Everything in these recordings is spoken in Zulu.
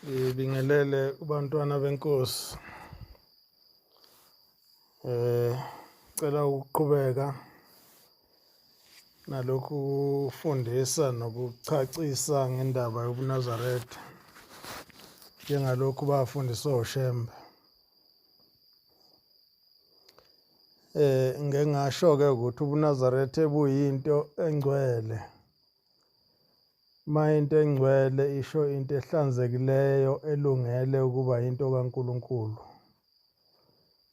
Ngibingelele kubantwana benkosi. Eh cela ukuqhubeka nalokhu kufundisa nokuchacisa ngendaba yobuNazaretha njengalokhu bafundiswa oShembe. Eh ngeke ngasho ke ukuthi ubuNazaretha buyinto engcwele. Uma into engcwele isho into ehlanzekileyo elungele ukuba into kaNkulunkulu.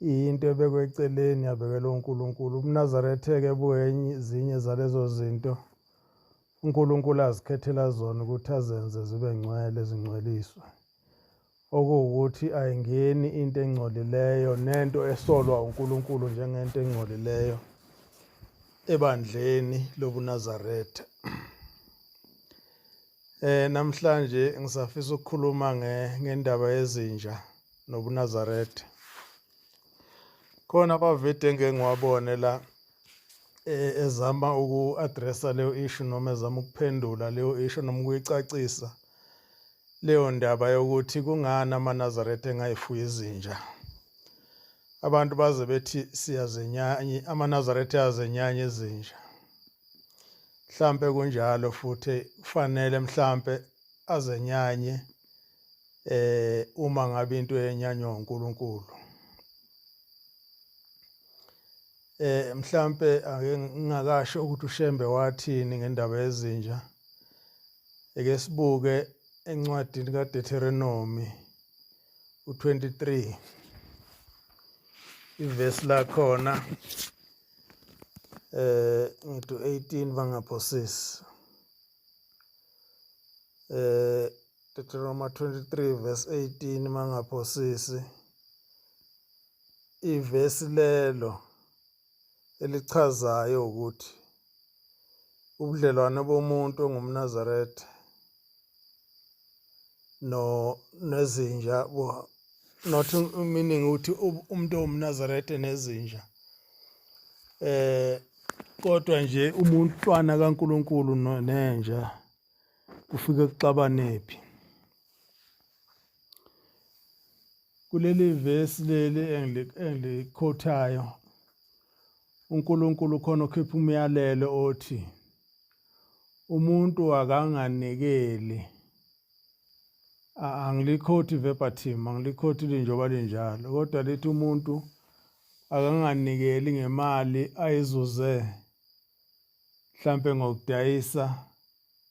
Iyinto ebekwe eceleni yabekelwa uNkulunkulu. UbuNazaretha-ke buyezinye zalezo zinto uNkulunkulu azikhethela zona ukuthi azenze zibe ngcwele zingcweliswe. Okuwukuthi ayingeni into engcolileyo nento esolwa uNkulunkulu njengento engcolileyo ebandleni lobuNazaretha. Eh namhlanje ngisafisa ukukhuluma ngendaba yezinja nobuNazaretha. Khona amavidiyo engike ngiwabone la eh, ezama uku-addressa leyo issue noma ezama ukuphendula leyo issue noma ukuyicacisa leyo ndaba yokuthi kungani amaNazaretha engayifuyi izinja. Abantu baze bethi siyazenyanya, amaNazaretha ayazenyanya izinja. Mhlampe kunjalo futhi kufanele mhlampe azenyanye eh uma ngabe into yenyanywa uNkulunkulu. Eh mhlampe ake ngingakasho ukuthi uShembe wathini ngendaba yezinja. Eke sibuke encwadini kaDeuteronomy u23 ivesi lakhona eh ngithi 18 bangaphosisi eh Deuteronomy 23 verse 18 mangaphosisi ivesi lelo elichazayo ukuthi ubudlelwane bomuntu ongumNazaretha no nezinja not meaning ukuthi umuntu owumNazaretha nezinja eh kodwa nje umuntwana kaNkuluNkulu nenja kufike kuxabanephi kuleli vesi leli engilikhothayo uNkulunkulu khona okhipha umyalelo othi umuntu akanganikeli angilikhothi verbatim angilikhothi linjoba linjalo kodwa lithi umuntu akanganikeli ngemali ayizuze mhlampe ngokudayisa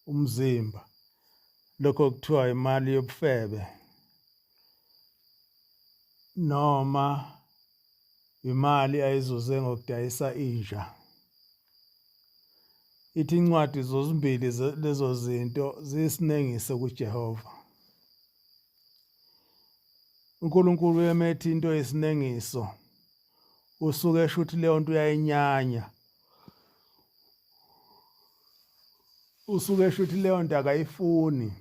umzimba lokho kuthiwa imali yobufebe noma imali ayizuze ngokudayisa inja ithi incwadi zozimbili lezo zinto ziyisinengiso kuJehova uNkulunkulu uyemethi into eyisinengiso usuke esho ukuthi leyo nto uyayinyanya usuke esho ukuthi leyo nto akayifuni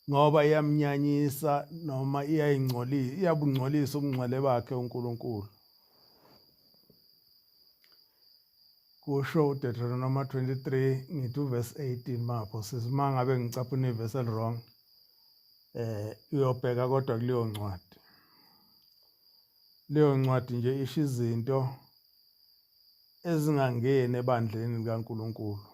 ngoba iyamnyanyisa noma iyayingcolisa iyabungcolisa ubungcwele bakhe uNkulunkulu kusho uDeuteronomy 23 ngithi uverse 18 mapho sisi mangabe ngicaphuna ivesi eliwrong eh uyobheka kodwa kuleyo ncwadi leyo ncwadi nje isho izinto ezingangeni ebandleni likaNkuluNkulu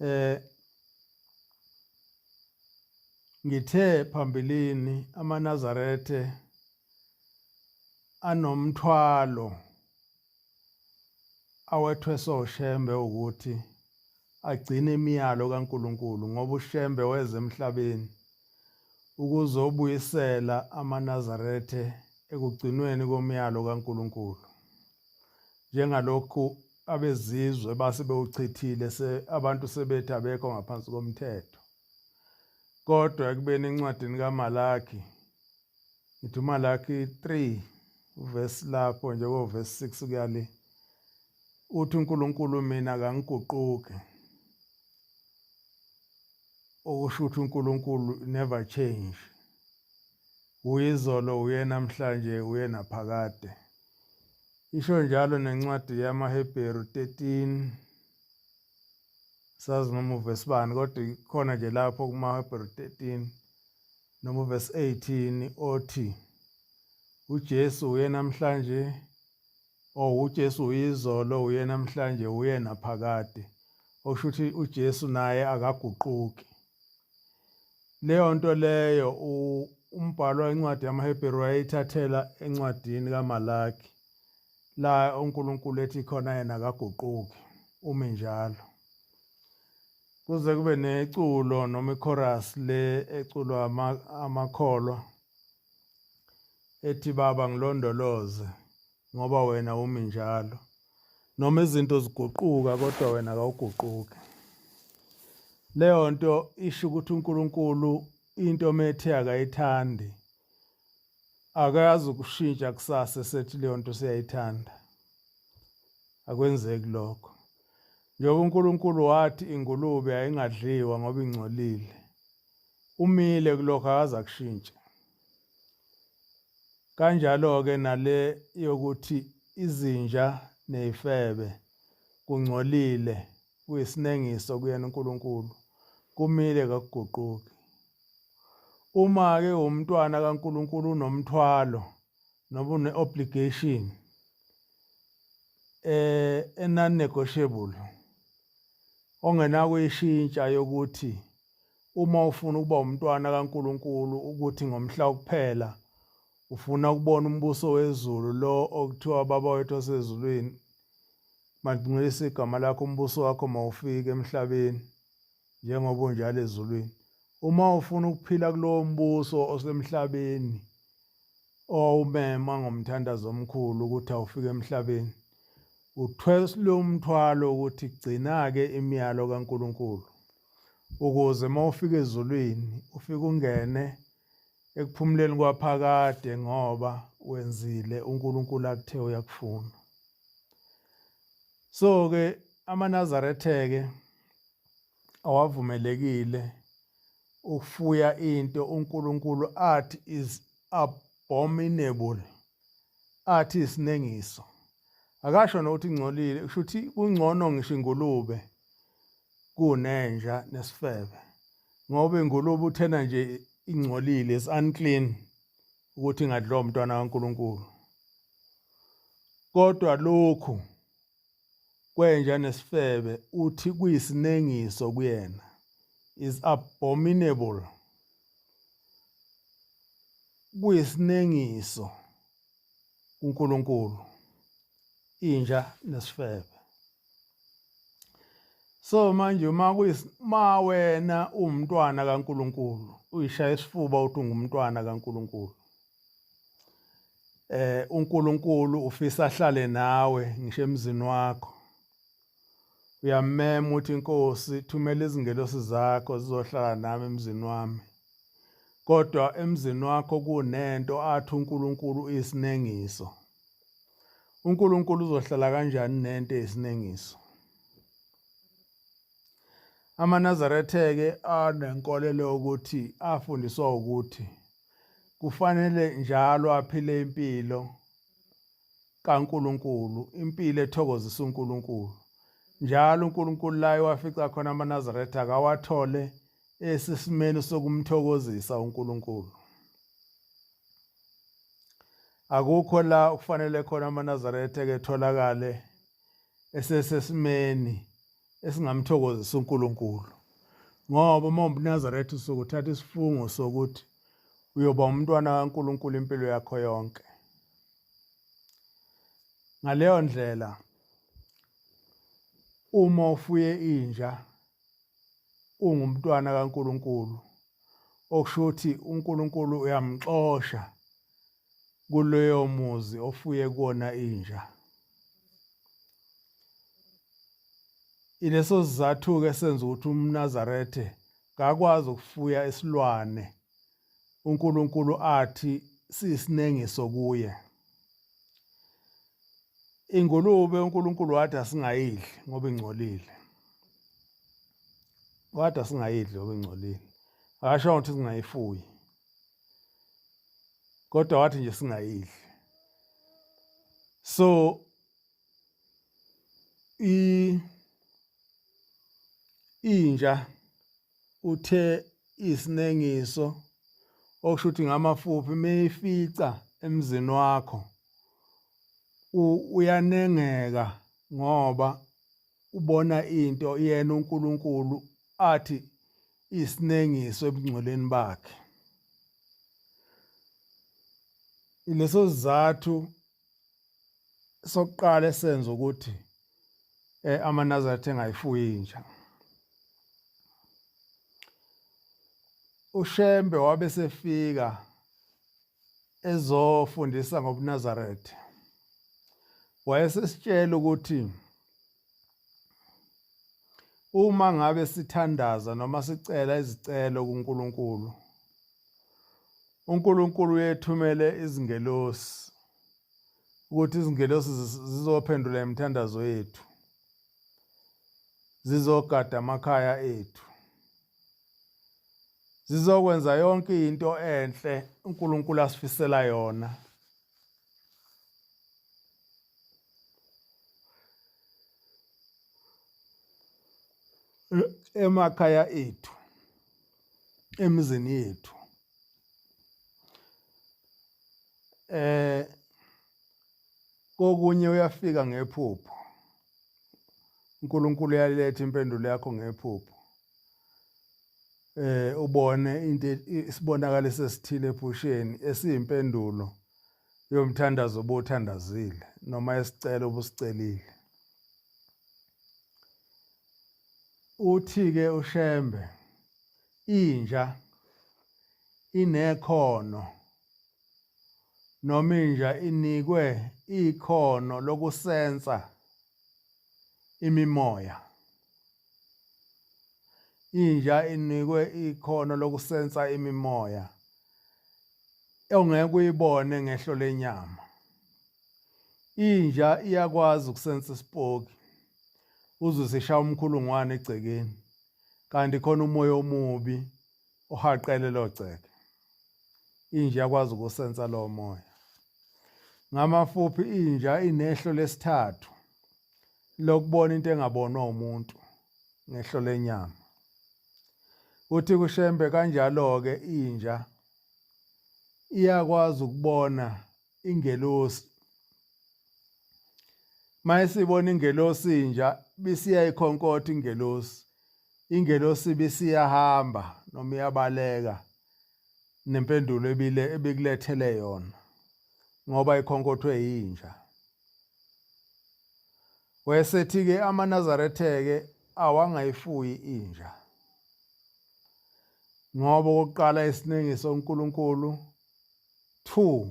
eh ngithe phambilini amaNazarethe anomthwalo awethweswa uShembe ukuthi agcine imiyalo kaNkulunkulu ngoba uShembe weza emhlabeni ukuzobuyisela amaNazarethe ekugcinweni komyalo kaNkulunkulu njengalokhu abezizwe base bewuchithile se abantu sebethi abekho ngaphansi komthetho kodwa ekubeni encwadini kaMalaki ngithi uMalaki 3 uvesi lapho nje kovesi 6 kuya le uthi uNkulunkulu mina akangiguquki okusho ukuthi uNkulunkulu never change uyizolo uye namhlanje uye naphakade isho njalo nencwadi yamaHebheru 13 Sazi noma uvesi bani kodwa ikhona nje lapho kumaHebheru 13 noma uvesi 18 othi uJesu uye namhlanje oh uJesu uyizolo uye namhlanje uye naphakade okusho ukuthi uJesu naye akaguquki. Leyo nto leyo umbhalo wencwadi yamaHebheru wayeyithathela encwadini kaMalaki la uNkulunkulu ethi khona yena akaguquki umi njalo. Kuze kube neculo noma ichorus le eculwa amakholwa ethi baba ngilondoloze ngoba wena umi njalo noma izinto ziguquka kodwa wena kawuguquki. Leyo nto isho ukuthi uNkulunkulu into methe akayithandi akazi ukushintsha kusasa esethi leyo nto siyayithanda. Akwenzeki lokho. Njengoba uNkulunkulu wathi ingulube ayingadliwa ngoba ingcolile, umile kulokho akaze akushintshe. Kanjalo-ke nale yokuthi izinja ney'febe kungcolile kuyisinengiso kuyena uNkulunkulu, kumile kakuguquki. Uma-ke umntwana kaNkulunkulu unomthwalo noma une-obligation eh e-non-negotiable ongenakuyishintsha yokuthi uma ufuna ukuba umntwana kaNkulunkulu ukuthi ngomhla wokuphela ufuna ukubona umbuso wezulu lo okuthiwa baba wethu osezulwini malingcwelise igama lakho umbuso wakho mawufike emhlabeni njengoba unjalo ezulwini. Uma ufuna ukuphila kulowo mbuso osemhlabeni owawumema ngomthandazo omkhulu ukuthi awufike emhlabeni, uthweswe umthwalo ukuthi gcina-ke imiyalo kaNkulunkulu ukuze uma ufika ezulwini ufike ungene ekuphumuleni kwaphakade ngoba wenzile uNkulunkulu akuthe uyakufuna. So-ke amaNazarethe-ke awavumelekile ukufuya into uNkulunkulu athi is abominable, athi isinengiso. Akasho nokuthi ingcolile, kusho ukuthi kungcono ngisho ingulube kunenja nesifebe, ngoba ingulube uthena nje ingcolile, is unclean ukuthi ingadliwa umntwana kaNkulunkulu. Kodwa lokhu kwenja nesifebe uthi kuyisinengiso kuyena, is abominable, kuyisinengiso kuNkulunkulu inja nesifebe. So manje uma ma wena uwumntwana kaNkulunkulu uyishaya isifuba uthi ungumntwana kaNkulunkulu, eh uNkulunkulu ufisa ahlale nawe ngisho emzini wakho. Uyamema uthi inkosi thumela izingelosi zakho zizohlala nami emzini wami. Kodwa emzini wakho kunento athi uNkulunkulu isinengiso. uNkulunkulu uzohlala kanjani nento eyisinengiso? AmaNazarethe-ke anenkolelo yokuthi afundiswa ukuthi kufanele njalo aphile impilo kaNkulunkulu, impilo ethokozisa uNkulunkulu. Njalo uNkulunkulu la ewafica khona amaNazaretha akawathole esisimeni sokumthokozisa uNkulunkulu. Akukho la okufanele khona amaNazaretha ke tholakale esesesimeni esingamthokozisa uNkulunkulu, ngoba uma umNazaretha usuke uthatha isifungo sokuthi uyoba umntwana kaNkulunkulu impilo yakho yonke. Ngaleyo ndlela uma ufuye inja ungumntwana kaNkulunkulu, okusho ukuthi uNkulunkulu uyamxosha kuleyo muzi ofuye kuwona inja. Ileso sizathu-ke esenza ukuthi umNazarethe kakwazi ukufuya isilwane uNkulunkulu athi siyisinengiso kuye. Ingulube uNkulunkulu wathi asingayidli ngoba ingcolile. Wathi asingayidli ngoba ingcolile. Akasho ukuthi singayifuyi. Kodwa wathi nje singayidli. So i Inja uthe isinengiso okusho ukuthi ngamafuphi meyifica emzini wakho uyanengeka ngoba ubona into yena uNkulunkulu athi isinengiso ebungcweleni bakhe. Ileso sizathu sokuqala esenza ukuthi amaNazaretha engayifuyi inja. UShembe wabe sefika ezofundisa ngobuNazaretha. Wayesesitshela ukuthi uma ngabe sithandaza noma sicela izicelo kuNkulunkulu, uNkulunkulu uyethumele izingelosi ukuthi izingelosi zizophendula imithandazo yethu, zizogada amakhaya ethu, zizokwenza yonke into enhle uNkulunkulu asifisela yona. Emakhaya ethu, emizini yethu. Kokunye uyafika ngephupho. uNkulunkulu uyaletha impendulo yakho ngephupho. Ubone into isibonakaliso esithile ephusheni esiyimpendulo yomthandazo obuthandazile noma isicelo obusicelile. Uthi-ke uShembe inja inekhono noma inja inikwe ikhono lokusensa imimoya. Inja inikwe ikhono lokusensa imimoya ongeke uyibone ngehlo lenyama. Inja iyakwazi ukusensa isipoki uzwe sishaya umkhulungwane egcekeni kanti khona umoya omubi ohaqele lo gceke. Inja iyakwazi ukusensa lowo moya. Ngamafuphi inja inehlo lesithathu lokubona into engabonwa umuntu ngehlo lenyama. Uthi kuShembe kanjalo-ke inja iyakwazi ukubona ingelosi. Mayisibona ingelosi inja bisiyayikhonkotha ingelosi. Ingelosi bisiyahamba noma iyabaleka nempendulo ebile ebikulethele yona ngoba ikhonkothwe yinja. Wayesethi-ke amaNazarethe-ke awangayifuyi inja ngoba okokuqala isiningi soNkulunkulu 2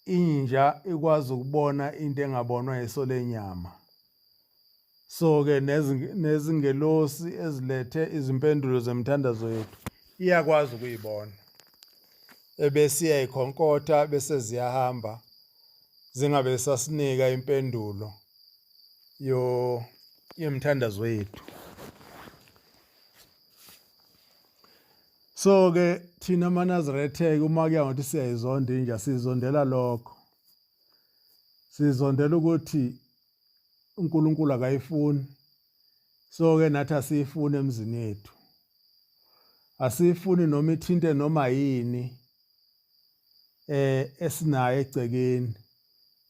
inja ikwazi ukubona into engabonwa yiso lenyama. So-ke nezingelosi ezilethe izimpendulo zemithandazo yethu iyakwazi ukuyibona ebese iyayikhonkotha bese ziyahamba zingabe sasinika impendulo yo yemithandazo yethu. So ke thina amaNazaretha ke uma kuya ngokuthi siyayizonda inja sizondela lokho, sizondela ukuthi uNkulunkulu akayifuni. So ke nathi asiyifuni emzini yethu, asiyifuni noma ithinte noma yini esinayo egcekeni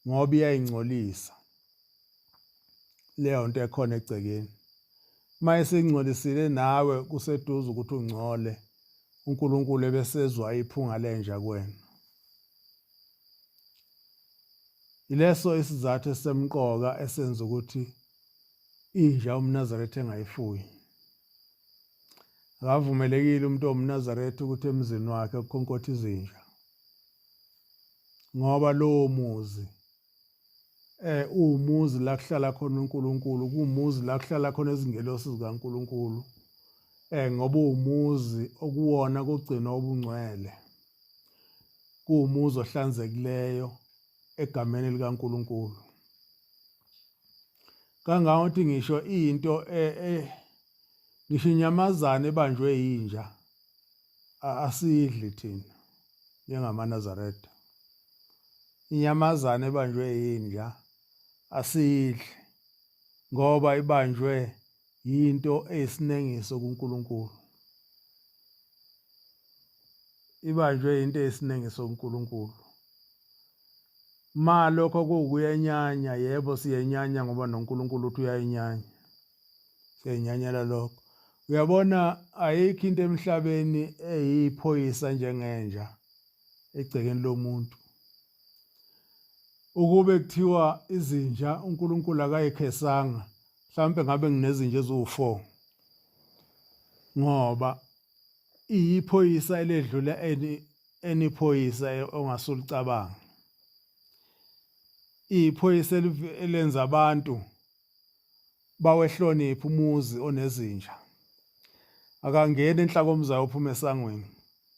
ngoba iyayingcolisa leyo nto ekhona egcekeni. Uma isingcolisile nawe kuseduze ukuthi ungcole, uNkulunkulu ebesezwa iphunga lenja kuwena. Ileso isizathu esisemqoka esenza ukuthi inja umNazaretha engayifuyi. Akavumelekile umuntu owumNazaretha ukuthi emzini wakhe kukhonkothe izinja ngoba lowo muzi uwumuzi la kuhlala khona uNkulunkulu, kuwumuzi la kuhlala khona izingelosi zikaNkulunkulu ngoba uwumuzi okuwona kugcinwa ubungcwele, kuwumuzi ohlanzekileyo egameni likaNkulunkulu. Kangangokuthi ngisho into ngisho inyamazane ebanjwe yinja asidli thina njengamaNazaretha. Inyamazane ebanjwe yinja asiyidli ngoba ibanjwe yinto eyisinengiso kuNkulunkulu. Ibanjwe into eyisinengiso kuNkulunkulu. Ma lokho kuwukuyenyanya, yebo siyenyanya ngoba noNkulunkulu uthi uyayinyanya. Siyenyanyela lokho. Uyabona ayikho into emhlabeni eyiphoyisa njengenja egcekeni lomuntu. Ukube kuthiwa izinja uNkulunkulu akayikhesanga, mhlawumbe ngabe nginezinja eziwu-4 ngoba iyiphoyisa eledlula eniphoyisa ongasulicabanga. Iyiphoyisa elenza abantu bawehloniphe umuzi onezinja. Akangeni enhlakomzayo uphuma esangweni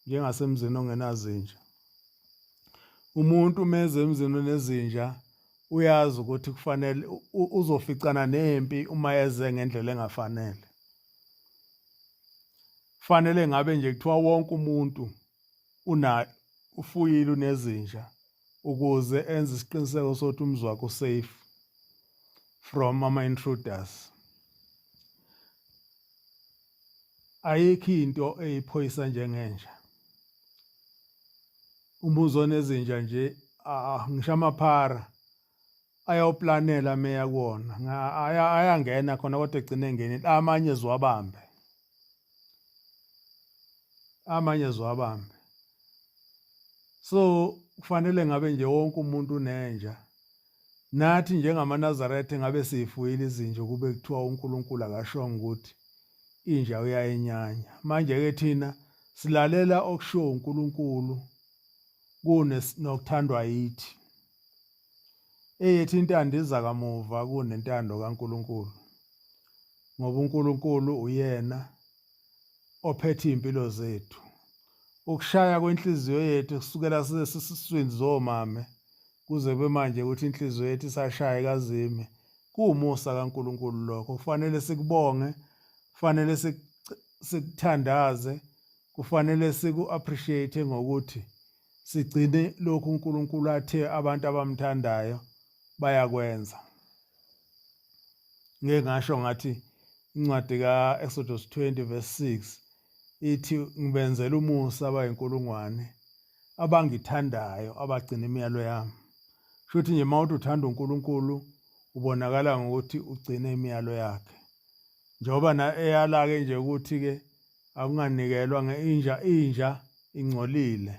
njengasemzini ongenazinja. Umuntu meze emzini onezinja uyazi ukuthi kufanele uzoficana nempi uma eze ngendlela engafanele. Fanele ngabe nje kuthiwa wonke umuntu una ufuyile unezinja ukuze enze isiqiniseko sokuthi umzi wakhe usafe from ama-intruders. Ayikho into eyiphoyisa njengenja. Umuzi onezinja nje ngisho amaphara ayawuplanela meya kuwona ayangena khona kodwa egcine engenile amanye ziwabambe amanye ziwabambe so kufanele ngabe nje wonke umuntu unenja nathi njengamaNazaretha ngabe siyifuyile izinja kube kuthiwa uNkulunkulu akashongo ukuthi inja uyayinyanya manje ke thina silalela okushiwo uNkulunkulu kunokuthandwa yithi Eyethu intando iza kamuva kunentando kaNkulunkulu ngoba uNkulunkulu uyena ophethe iy'mpilo zethu. Ukushaya kwenhliziyo yethu kusukela sisesiswini zomame kuze kube manje ukuthi inhliziyo yethu isashaya kazime kuwumusa kaNkulunkulu lokho. Kufanele sikubonge, kufanele sikuthandaze, kufanele siku-appreciate ngokuthi sigcine lokhu uNkulunkulu athe abantu abamthandayo bayakwenza. Ngeke ngasho ngathi incwadi ka-Exodus 20 verse 6 ithi ngibenzela umusa abayinkulungwane abangithandayo abagcina imiyalo yami. Shuthi nje uma uthi uthanda uNkulunkulu ubonakala ngokuthi ugcine imiyalo yakhe. Njengoba na eyala-ke nje ukuthi-ke akunganikelwa ngeinja inja ingcolile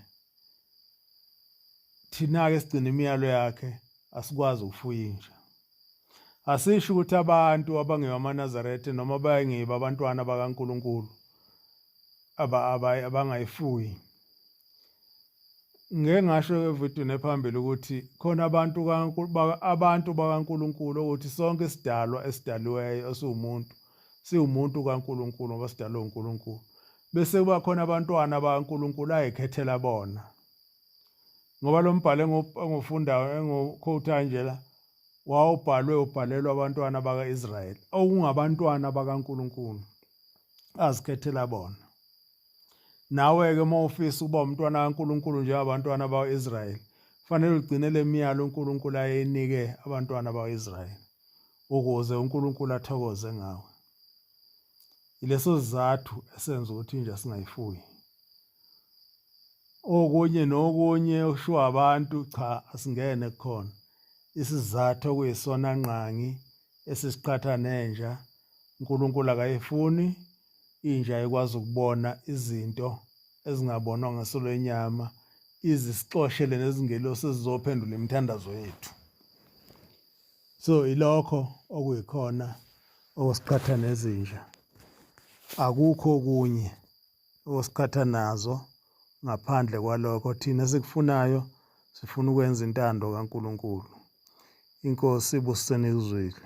thina-ke sigcina imiyalo yakhe asikwazi ukufuya inja asisho ukuthi abantu abangewamaNazaretha noma abayengeba abantwana bakaNkulunkulu abangayifuyi Ngike ngasho evidweni ephambili ukuthi khona abantu abantu bakaNkulunkulu ukuthi sonke isidalwa esidaliweyo esiwumuntu siwumuntu kaNkulunkulu ngoba sidalwe uNkulunkulu. Bese kuba khona abantwana bakaNkulunkulu ayikhethela bona. Ngoba lo mbhalo engiwufundayo engiwukhowutha nje la wawubhalwe ubhalelwa abantwana baka-Israyeli okungabantwana bakaNkulunkulu azikhethela bona. Nawe-ke uma ufisa ukuba umntwana kaNkulunkulu njengabantwana bakwa-Israyeli, kufanele ugcine le miyalo uNkulunkulu ayeyinike abantwana bakwa-Israyeli ukuze uNkulunkulu athokoze ngawe. Yileso sizathu esenza ukuthi inja singayifuyi. Okunye nokunye okushiwo abantu cha asingene kukhona. Isizathu okuyisona ngqangi esisiqhatha nenja uNkulunkulu akayifuni inja ekwazi ukubona izinto ezingabonwa ngeso lenyama izisixoshele nezingelosi ezizophendula imithandazo yethu. So ilokho okuyikhona okusiqhatha nezinja. Akukho okunye okusiqhatha nazo ngaphandle kwalokho. Thina esikufunayo sifuna ukwenza intando kaNkulunkulu. Inkosi ibusise nikuzwile.